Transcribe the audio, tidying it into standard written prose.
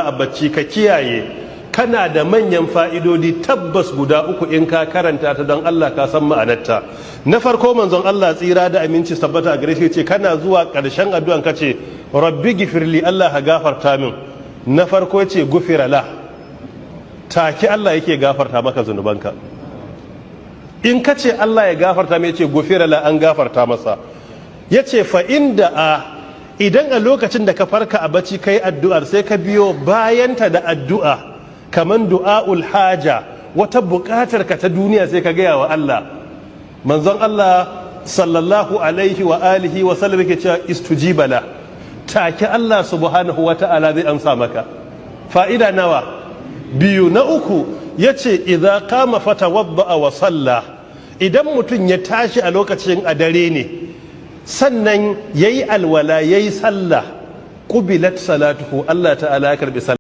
A bacci ka kiyaye, kana da manyan fa'idodi tabbas guda uku in ka karanta ta don Allah ka san ma'anarta. Na farko, manzon Allah tsira da aminci tabbata a gare shi ce kana zuwa ƙarshen addu'an ka ce, "Rabbi gifirli," Allah ka gafarta min. Na farko ce gufira la, take Allah yake gafarta maka zunubanka. In ka ce Allah ya gafarta mai, ce gufira la, an gafarta masa. Ya ce fa inda a idan a lokacin da ka farka a bacci kai addu'ar, sai ka biyo bayanta da addu'a kaman du'a'ul haja, wata buƙatar ka ta duniya, sai ka gaya wa Allah. Manzon Allah sallallahu alaihi wa alihi wa sallam yake cewa istujiba la, take Allah subhanahu wa ta'ala zai amsa maka. Fa'ida nawa? Biyu. Na uku yace idza qama fatawadda wa salla, idan mutum ya tashi a lokacin a dare ne, sannan yayi alwala, yayi sallah, qubilat salatuhu, Allah ta'ala ya karbi sallah.